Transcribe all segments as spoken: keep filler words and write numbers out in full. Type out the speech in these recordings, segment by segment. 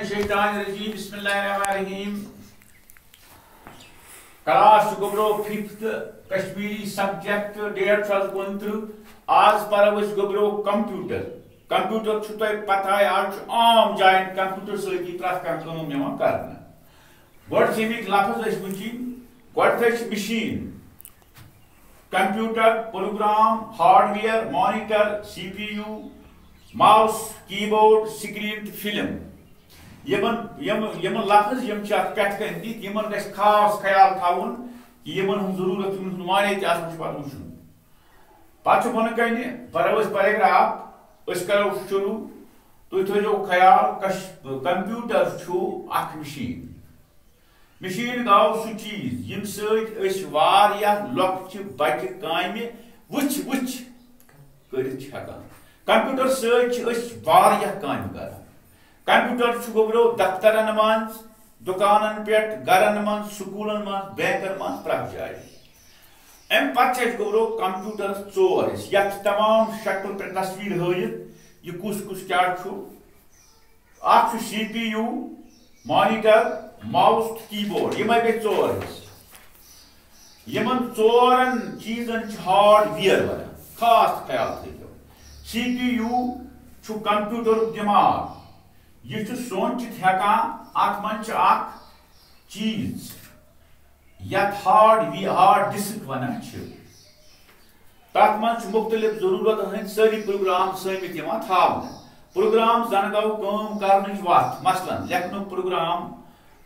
الشیطان الرجیم، بسم اللہ الرحمن الرحیم۔ کلاس چھُ گوٚبرو ففتھ کشمیری سبجیکٹ، ڈیٹ چھُ آز کُنترٕہ۔ آز پرو أسۍ گوٚبرو کمپیوٹر۔ کمپیوٹر چھُ تۄہہِ پتہٕے، آز چھُ عام جاین کمپیوٹر سۭتی پرٛٮ۪تھ کانٛہہ کٲم یِوان کرنہٕ۔ گۄڈٕ چھِ اَمِکۍ لفظ أسۍ وٕچھِنۍ۔ گۄڈٕنیتھٕے چھِ machine, computer, program, hardware, monitor, C P U, mouse, keyboard, screen تہٕ فلم۔ یِمن یِم یِم لفظ یِم چھِ اتھ پٮ۪ٹھ کنہِ دِتھ، یِمن گژھِ خاص خیال تھاوُن کہِ یِمن ہُنٛد ضروٗرت، یِمن ہُنٛد معنی تہِ آسان چھُ پتہٕ وٕچھُن۔ پتہٕ چھُ بۄنہٕ کنہِ، پرو أسۍ پیراگراف، أسۍ کرو شروع۔ تُہۍ تھٲیزیو خیال، کش کمپیوٹر چھُ اکھ مِشیٖن۔ مِشیٖن گوٚو سُہ چیٖز ییٚمہِ سۭتۍ أسۍ واریاہ لۄکچہِ بچہِ کامہِ وٕچھ وٕچھ کٔرِتھ چھِ ہٮ۪کان۔ کمپیوٹر سۭتۍ چھِ أسۍ واریاہ کامہِ کران۔ کمپیوٹر چھُ گوٚبرو دفترن منٛز، دُکانن پٮ۪ٹھ، گرن منٛز، سکوٗلن منٛز، بینکن منٛز، پرٛٮ۪تھ جایہِ۔ اَمہِ پتہٕ چھِ اَسہِ گوٚبرو کمپیوٹرس ژور حصہٕ، یتھ چھِ تمام شکل پٮ۪ٹھ تصویر ہٲوِتھ، یہِ کُس کُس کیٛاہ چھُ۔ اکھ چھُ C P U, monitor, mouse تہٕ کیبورڈ، یِمے گٔے ژور حصہٕ۔ یِمن ژورن چیٖزن چھِ ہارڈ ویئر ونان، خاص خیال تھٲیِو۔ سی پی یو چھُ کمپیوٹرُک دٮ۪ماغ، یہِ چھُ سونٛچِتھ ہٮ۪کان، اتھ منٛز چھِ اکھ چیٖز یتھ ہارڈ وی ہارڈ ڈسک ونان چھِ۔ تتھ منٛز چھِ مُختٔلِف ضروٗرتن ہٕنٛدۍ سٲری پروگرام سٲمِتھ یِوان تھاونہٕ۔ پروگرام زن گوٚو کٲم کرنٕچ وتھ، مثلاً لیکھنُک پروگرام،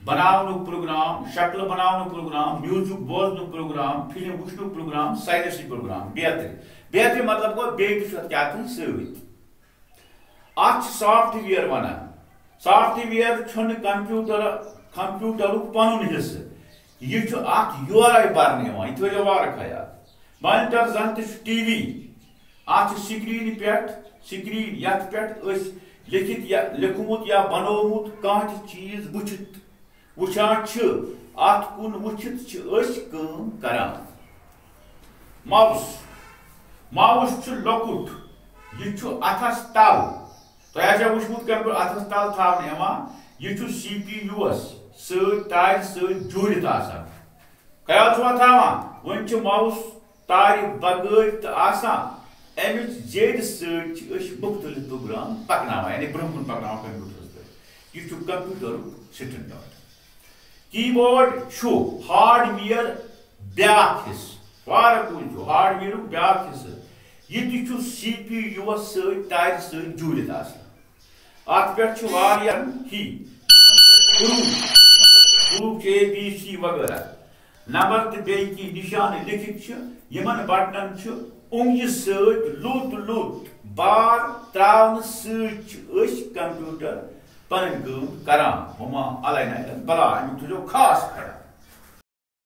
بناونُک پروگرام، شکلہٕ بناونُک پروگرام، میوزک بوزنُک پروگرام، فلم وٕچھنُک پروگرام، سائنسی پروگرام، بیترِ۔ بیترِ مطلب گوٚو بیٚیہِ تہِ چھُ اتھ کیٛاہ تام سۭتۍ۔ اتھ چھِ سافٹ ویئر ونان۔ سافٹ ویئر چھُنہٕ کمپیوٹر، کمپیوٹرُک پنُن حصہٕ۔ یہِ چھُ اتھ یورے برنہٕ یِوان، یہِ تھٲیزیو وارٕ خیال۔ مانیٹر زن تہِ چھُ ٹی وی۔ اتھ چھِ سکرین پٮ۪ٹھ، سکرین یتھ پٮ۪ٹھ أسۍ لیکھِتھ یا لیوٚکھمُت یا بنوومُت کانٛہہ تہِ چیٖز وٕچھِتھ وٕچھان چھِ، اتھ کُن وٕچھِتھ چھِ أسۍ کٲم کران۔ ماؤس، ماؤس چھُ لۄکُٹ، یہِ چھُ اتھس تل۔ تۄہہِ آسیو وٕچھمُت کمپیوٹر اتھس تل تھاونہٕ یِوان، یہِ چھُ سی پی یوس سۭتۍ، تارِ سۭتۍ جوٗڑِتھ آسان۔ خیال چھُوا تھاوان؟ وۄنۍ چھُ ماؤس تارِ بغٲر تہِ آسان، امِچ زیٚدِ سۭتۍ چھِ أسۍ مُختٔلِف پروگرام پکناوان، یعنی برٛونٛہہ کُن پکناوان کمپیوٹرس پٮ۪ٹھ۔ یہِ چھُ کمپیوٹرُک سٹینڈرڈ۔ کیبورڈ چھُ ہارڈ ویئر بیٛاکھ حصہٕ، واریاہ کُلۍ چھُ ہارڈ ویئرُک بیٛاکھ حصہٕ۔ یہِ تہِ چھُ سی پی یوس سۭتۍ، تارِ سۭتۍ جوٗڑِتھ آسان۔ اتھ پٮ۪ٹھ چھُ واریاہ ہی حروٗف، حروٗف چھِ اے بی سی وغیرہ، نمبر تہٕ بیٚیہِ کینٛہہ نشانہٕ لیکھِتھ چھِ۔ یِمن بٹنن چھُ اونٛگجہِ سۭتۍ لوٚت لوٚت بار تراونہٕ سۭتۍ چھِ أسۍ کمپیوٹر پنٕنۍ کٲم کران۔ ہما علینا الا البلاغ، امیُک تھٲیزیو خاص خیال۔